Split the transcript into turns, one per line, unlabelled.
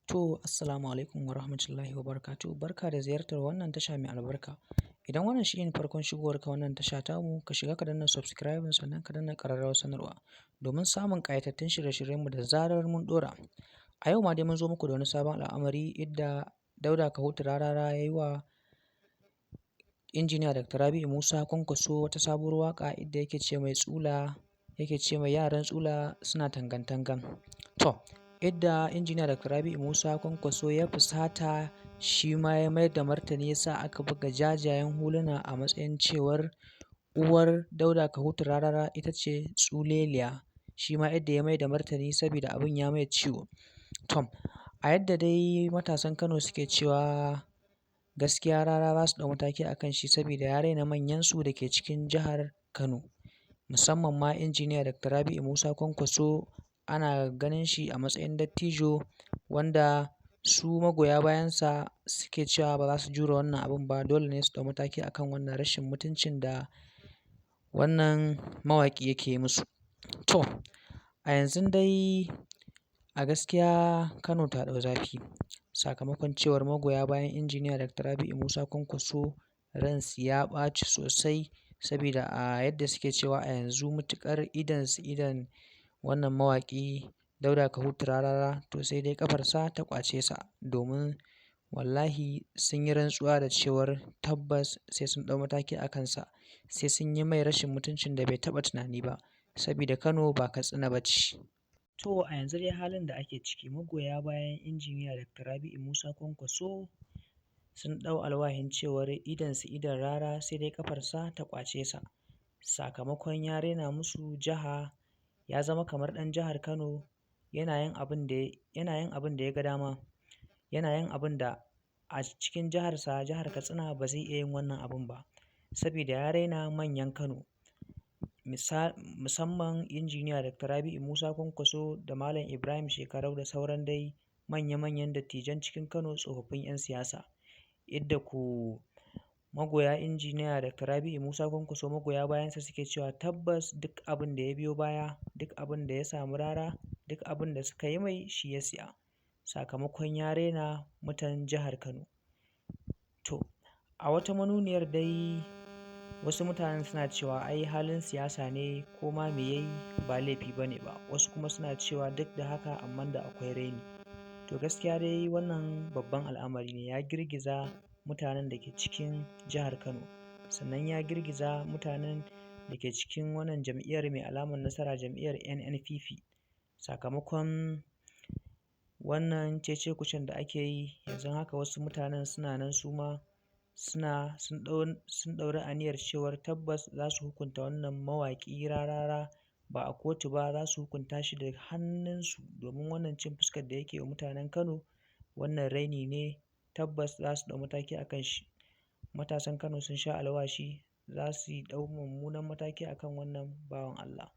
To, assalamu alaikum wa rahmatullahi wa barakatuh. Barka da ziyartar wannan tasha mai albarka. Idan wannan shi ne farkon shigowarka wannan tasha tamu, ka shiga ka danna subscribe, sannan ka danna ƙararrawar sanarwa domin samun ƙayatattun shirye-shiryenmu da zarar mun ɗora. A yau ma dai mun zo muku da wani sabon al'amari inda Dauda Kahutu Rarara ya yi wa Injiniya Dr. Rabi'u Musa Kwankwaso wata sabuwar waƙa inda yake ce mai tsula, yake ce mai yaran tsula suna tangan-tangan. To, inda Injiniya Dr. Rabi'u Musa Kwankwaso ya fusata, shi ma ya mayar da martani, ya sa aka buga jajayen huluna a matsayin cewar uwar Dauda Kahutu Rarara ita ce tsuleliya. Shi ma yadda ya mai da martani saboda abin ya mai ciwo. To, a yadda dai matasan Kano suke cewa gaskiya Rarara za su ɗau mataki a kan shi saboda ya raina manyansu da ke cikin jihar Kano. Musamman ma Injiniya Dr. Rabi'u Musa Kwankwaso, ana ganin shi a matsayin dattijo wanda su magoya bayansa suke cewa ba za su jure wannan abun ba, dole ne su ɗau mataki a kan wannan rashin mutuncin da wannan mawaƙi yake musu. To, a yanzun dai a gaskiya Kano ta ɗau zafi sakamakon cewar magoya bayan Injiniya Dr. Rabi'u Musa Kwankwaso ransu ya ɓaci sosai, saboda a yadda suke cewa a yanzu matuƙar idonsu idon wannan mawaƙi Dauda Kahutu Rarara, to sai dai ƙafarsa ta ƙwace sa, domin wallahi sun yi rantsuwa da cewar tabbas sai sun ɗau mataki a kansa, sai sun yi mai rashin mutuncin da bai taɓa tunani ba, saboda Kano ba Katsina ba ce. To, a yanzu dai halin da ake ciki, magoya bayan Injiniya Dr. Rabi'u Musa Kwankwaso sun ɗau alwahin cewar idonsu idon Rara sai dai ƙafarsa ta ƙwace sa, sakamakon ya raina musu jiha, ya zama kamar ɗan jihar Kano, yana yin abin da ya ga dama, yana yin abin da a cikin jiharsa, jihar Katsina, ba zai iya yin wannan abin ba, saboda ya raina manyan Kano, musamman Injiniya Dr. Rabi'u Musa Kwankwaso da Malam Ibrahim Shekarau da sauran dai manya-manyan dattijan cikin Kano, tsofaffin 'yan siyasa. Idda ku magoya Injiniya Dr. Rabi'u Musa Kwankwaso, magoya bayansa, suke cewa tabbas duk abin da ya biyo baya, duk abin da ya samu Rara, duk abin da suka yi mai, shi ya siya, sakamakon ya raina mutan jihar Kano. To, a wata manuniyar dai wasu mutanen suna cewa ai halin siyasa ne, ko ma me ya yi ba laifi ba ne ba. Wasu kuma suna cewa duk da haka amma da akwai raini. To, gaskiya dai wannan babban al'amari ne, ya girgiza mutanen da ke cikin jihar Kano, sannan ya girgiza mutanen da ke cikin wannan jam'iyyar mai alamar nasara, jam'iyyar NNPP, sakamakon wannan cece-kucen da ake yi. Yanzu haka wasu mutanen suna nan su ma suna sun ɗauri aniyar cewar tabbas za su hukunta wannan mawaƙi Rarara, ba a kotu ba, za su hukunta shi da hannunsu, domin wannan cin fuskar da yake wa mutanen Kano, wannan raini ne, tabbas za su ɗau mataki a kan shi. Matasan Kano sun sha alwashi za su ɗau mummunan mataki a kan wannan bawan Allah.